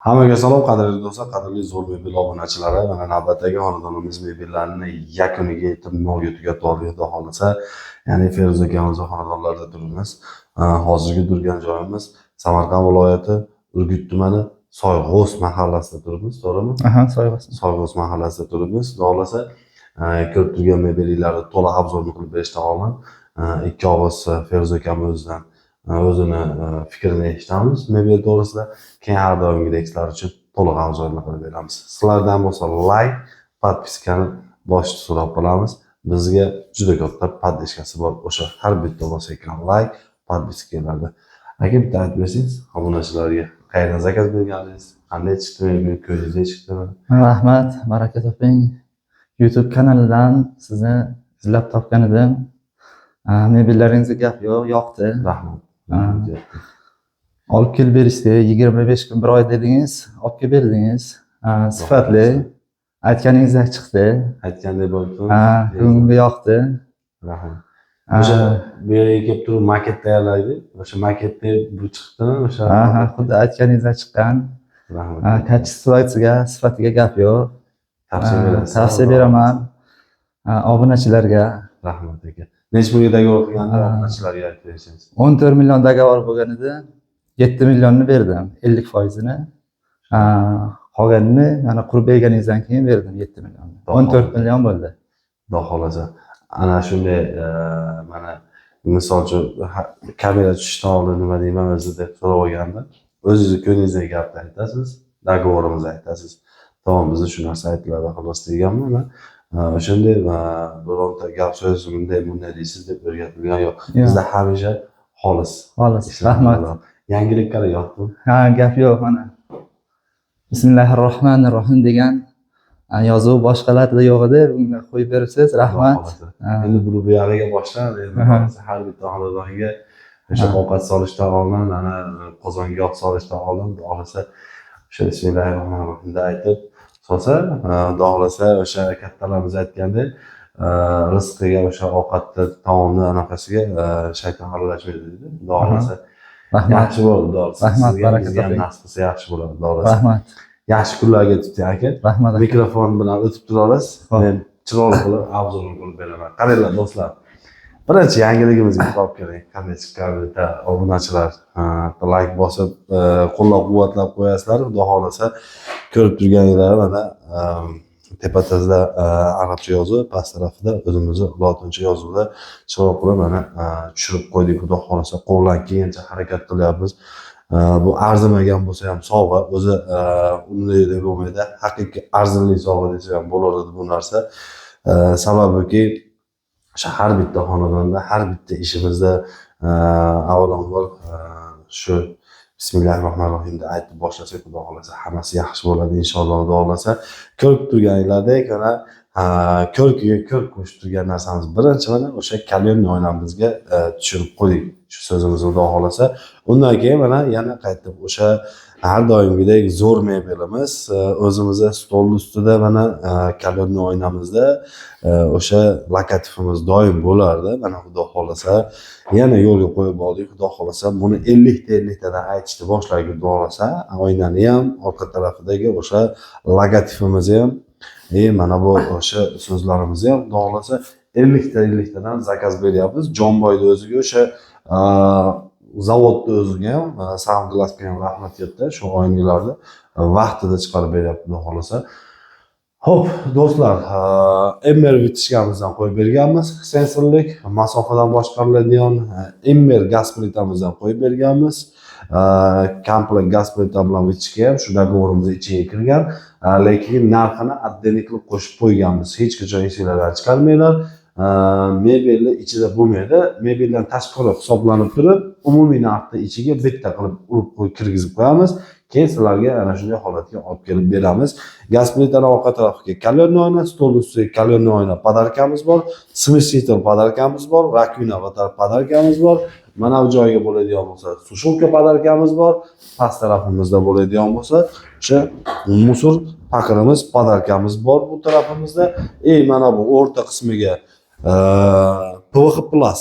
Hammaga salom, qadrli do'stlar, qadrli Zo'r mebel obunachilari. Mana navbatdagi xonadonimiz mebellarini yakuniga yetib, nolga tugatib oldik, Xudo xohlasa. Ya'ni Feruz akamizni xonadonlarida turibmiz. Hozirgi turgan joyimiz Samarqand viloyati, Urgut tumani, Soyg'o'z mahallasida turibmiz, to'g'rimi? Aha, Soyg'o'z. Soyg'o'z mahallasida turibmiz. Xudo xohlasa, ko'rib turgan mebellarni to'liq обзор ni qilib berishdan oldin ikki og'iz Feruz akam o'zidan o'zini fikrini eshitamiz mebel to'g'risida. Keyin har doimgidek sizlar uchun to'liq обзор ni qilib beramiz. Sizlardan bo'lsa layk, подписка ni bosishni so'rab qolamiz. Bizga juda katta поддержка si bor. O'sha har bitta bosayotgan layk, подписка larda. Aka, bitta aytib bersangiz obunachilarga, qayerdan заказ berganingiz, qanday chiqdi mebel, ko'zingizga chiqdimi? Rahmat, baraka toping. YouTube kanalidan sizni izlab topgan edim. Mebellaringizga gap yo'q, yoqdi. Rahmat. Ha. Olib kelib berishdi. 25 kun, bir oy dedingiz, olib kelib berdingiz. Sifatli. Aytganingizdek chiqdi. Aytgandek bo'libdimi? Ha, ko'nglimga yoqdi. Rahmat. Ha, O'sha bu yerga kelib turib maket tayyorlaydi. O'sha maketda bu chiqdimi? O'sha ha, xuddi aytganingizdek chiqqan. Rahmat. Ha, качество siga, sifatiga gap yo'q. Tavsiya Ha, berasiz. Tavsiya beraman. Ha, obunachilarga. Rahmat, aka. Necha pulga договор qilganda Ha. obunachilarga aytib bersangiz. 14 million договор bo'lgan edi. 7 millionni berdim, 50 foizini. Ha, qolganini mana qurib berganingizdan keyin berdim 7 millionni. 14 million bo'ldi. Xudo xohlasa. Ana shunday mana misol uchun kamera tushishdan oldin nima deyman o'zi deb so'rab olganda, o'zingizni ko'nglingizdagi gapni aytasiz, договор imizni aytasiz. Tamom, bizda shu narsa aytiladi xolos deganman man. O'shanday bironta gap so'z bunday bunday deysiz deb o'rgatilgan yo'q. Bizda hamisha xolis. Xolis. Rahmat. Yangiliklar yoqdimi? Ha, gap yo'q mana. Bismillahirrohmanirrohim degan yozuv boshqalarda yo'q edi. Bunga qo'yib beribsiz. Rahmat. Xudo xohlasa. Ha, Endi buni bu yog'iga boshlanadi. Endi xohlasa har bitta xonadonga o'sha ovqat solishdan oldin, ana qozonga yog' solishdan oldin, Xudo xohlasa, o'sha bismillahirrohmanirrohimni aytib solsa, Xudo xohlasa, o'sha kattalarimiz aytgandek, rizqiga, o'sha ovqatni, taomni anaqasiga shayton aralashmaydi deydi. Xudo xohlasa, Rahmat. yaxshi bo'ldi, Xudo xohlasa. Rahmat, Sizga ham, baraka bizga ham toping. nasib qilsa yaxshi bo'ladi, Xudo xohlasa. Rahmat. Yaxshi kunlarga yetibdi, aka. Rahmat, aka. Mikrofon bilan o'tib tura olasiz. Xo'p. Men chiroyli qilib обзор ini qilib beraman. Qaranglar, do'stlar. Birinchi yangiligimizga olib keling. Qanday chiqqan, bitta obunachilar layk bosib, qo'llab-quvvatlab qo'yasizlar. Xudo xohlasa, ko'rib turganinglar mana tepasida arabcha yozuv, past tarafida o'zimizni lotincha yozuvda chiroyli qilib mana tushirib qo'ydik. Xudo xohlasa, qo'ldan kelgancha harakat qilyapmiz. Bu arzimagan bo'lsa ham sovg'a, o'zi unday deb bo'lmaydi. Haqiqiy arzirli sovg'a desa ham bo'laveradi bu narsa. Sababiki o'sha har bitta xonadonda, har bitta ishimizda avvalambor shu bismillahirrohmanirrohimni aytib boshlasak, Xudo xohlasa, hammasi yaxshi bo'ladi inshaalloh, Xudo xohlasa. Ko'rib turganinglardek, mana ko'rkiga ko'rk qo'shib turgan narsamiz birinchi mana o'sha колёрный oynamizga tushirib qo'ydik shu so'zimizni, Xudo xohlasa. Undan keyin mana yana qaytib o'sha har doimgidek zo'r mebelimiz, o'zimizni stol ustida mana колёрный oynamizda o'sha logotipimiz doim bo'lardi. Mana, Xudo xohlasa, yana yo'lga qo'yib oldik. Xudo xohlasa, buni 50 ta 50 tadan aytishni boshladik, Xudo xohlasa. Oynani ham, orqa tarafidagi o'sha logotipimizni ham, mana bu o'sha so'zlarimizni ham, Xudo xohlasa, 50 ta 50 tadan заказ beryapmiz. Jonboyni o'ziga, o'sha zavodni o'ziga ham, Samglassga ham rahmat katta, shu oynalarni vaqtida chiqarib beryapti, Xudo xohlasa. Xo'p, do'stlar, Emmer вытяжка mizdan qo'yib berganmiz. Sensorlik, masofadan boshqariladigan Emmer gaz plitamizdan qo'yib berganmiz. Komplekt gaz plita bilan вытяжка ham shu договор imiz ichiga kirgan. Lekin narxini отдельно qilib qo'shib qo'yganmiz. Hech qachon esinglardan chiqarmanglar. Mebelni ichida bo'lmaydi. Mebeldan tashqari hisoblanib turib, umumiy narxni ichiga bitta qilib urib qo'yib kirgizib qo'yamiz. Keyin sizlarga ana shunday holatga olib kelib beramiz. Gaz plitani orqa tarafiga колёрный oyna, stol ustiga колёрный oyna подарка miz bor, смеситель подарка miz bor, раковина подарка miz bor. Mana bu joyga bo'ladigan bo'lsa, сушилка подарка miz bor. Past tarafimizda bo'ladigan bo'lsa, o'sha мусор paqirimiz, подарка miz bor bu tarafimizda. Mana bu o'rta qismiga PVH Plus,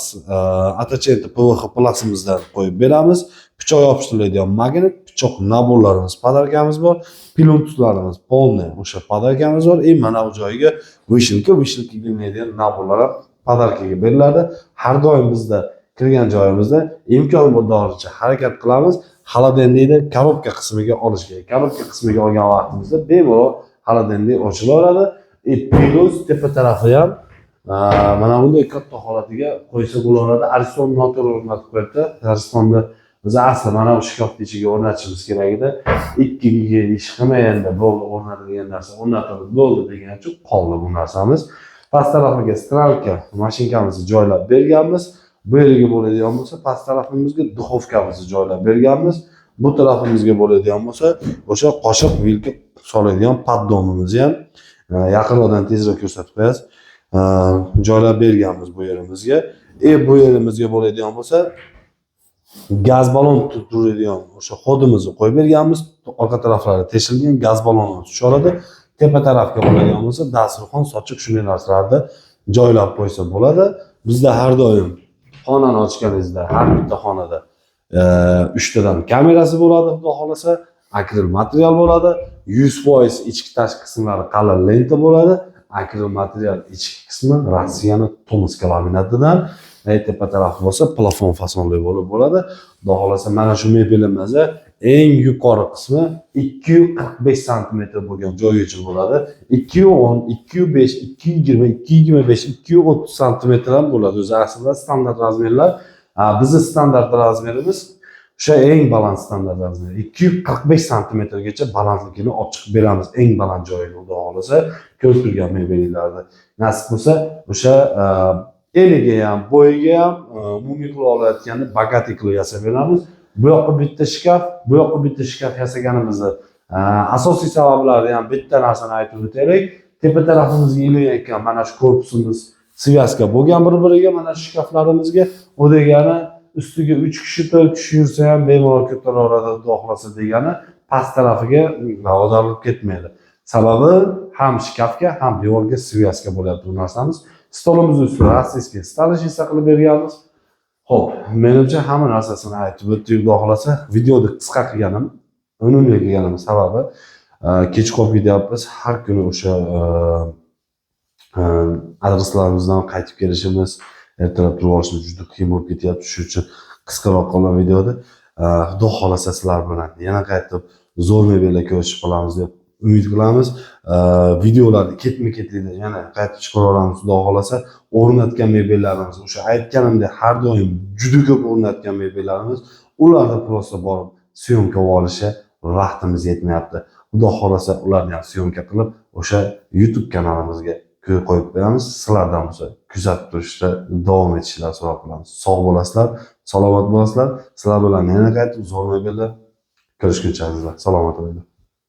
Atacento PVH Plusimizdan qo'yib beramiz. Pichoq yopishtiriladigan magnit, pichoq. Pichoq набор larimiz, подарка miz bor. Плинтус larimiz полный o'sha подарка miz bor. И mana bu joyiga вешалка, вешалка ilinadigan набор lar ham подарка ga beriladi. Har doim bizda kirgan joyimizda imkon boricha harakat qilamiz. Холодильник ni коробка qismiga olish kerak. Коробка qismiga olgan vaqtimizda bemalol холодильник ochilaveradi. И плюс tepa tarafi ham mana bunday katta holatiga qo'ysa bo'laveradi. Ariston noto'g'ri o'rnatib qo'yibdi. Aristonni biz asli mana bu shkafni ichiga o'rnatishimiz kerak edi. Ikkiga ish qilmay, endi bo'ldi, o'rnatilgan narsa o'rnatilib bo'ldi degan uchun qoldi bu narsamiz. Past tarafiga стиралка mashinkamizni joylab berganmiz. Bu yerga bo'ladigan bo'lsa, past tarafimizga духовка mizni joylab berganmiz. Bu tarafimizga bo'ladigan bo'lsa, o'sha qoshiq, vilka soladigan поддон imizni ham yaqinroqdan tezroq ko'rsatib qo'yasiz. Joylab berganmiz bu yerimizga. Bu yerimizga bo'ladigan bo'lsa, gaz balon turadigan o'sha ход imizni qo'yib berganmiz. Orqa taraflari teshilgan, gaz baloni tushaveradi. Tepa tarafga bo'ladigan bo'lsa, dasturxon, sochiq, shunday narsalarni joylab qo'ysa bo'ladi. Bizda har doim xonani ochganingizda har bitta xonada uchtadan kamerasi bo'ladi, xudo xohlasa, akril material bo'ladi. 100% ichki tashqi qismlari qalin lenta bo'ladi. Akril material ichki qismi Rossiyani Tomska laminatidan. Tepa tarafi bo'lsa plafon fasonli bo'lib bo'ladi. Xudo xohlasa, mana shu mebelimizni eng yuqori qismi 245 santimetr bo'lgan joygacha bo'ladi. 210, 205, 220, 225, 230 santimetr ham bo'ladi. O'zi aslida standart размер lar. Bizni standart размер imiz o'sha eng baland standart размер 245 santimetrgacha balandligini olib chiqib beramiz eng baland joyiga, xudo xohlasa, ko'rib turgan mebellarni. Nasib bo'lsa, o'sha eliga ham, bo'yiga ham, umumiy qilib olayotganda богатый qilib yasab beramiz. Bu yoqqa bitta shkaf, bu yoqqa bitta shkaf yasaganimizni asosiy sabablari ham bitta narsani aytib o'taylik. Tepa tarafimizga ilinayotgan mana shu korpusimiz связка bo'lgan bir biriga mana shu shkaflarimizga. U degani ustiga uch kishi, to'rt kishi yursa ham bemalol ko'taraveradi, xudo xohlasa, degani past tarafiga ag'darilib ketmaydi. Sababi ham shkafga, ham devorga связка bo'lyapti bu narsamiz. Stolimizni ustida российский столешница qilib berganmiz. Ho'p, menimcha, hamma narsasini aytib o'tdik, xudo xohlasa. Videoni qisqa qilganim, unumli qilganim sababi kech qolib ketyapmiz. Har kuni o'sha adreslarimizdan qaytib kelishimiz, ertalab turib olishimiz juda qiyin bo'lib ketyapti. Shuning uchun qisqaroq qildim videoni. Xudo xohlasa, sizlar bilan yana qaytib zo'r mebellar ko'rishib qolamiz deb umid qilamiz. Videolarni ketma ketlikda yana qaytib chiqaraveramiz, xudo xohlasa. O'rnatgan mebellarimiz, o'sha aytganimdek, har doim juda ko'p o'rnatgan mebellarimiz, ularni просто borib съёмка olishga vaqtimiz yetmayapti. Xudo xohlasa, ularni ham съёмка qilib, o'sha YouTube kanalimizga qo'yib qo'yamiz. Sizlardan bo'lsa kuzatib turishda davom etishlarini so'rab qolamiz. Sog' bo'lasizlar, salomat bo'lasizlar. Sizlar bilan yana qaytib zo'r mebellar ko'rishguncha, azizlar, salomat bo'linglar.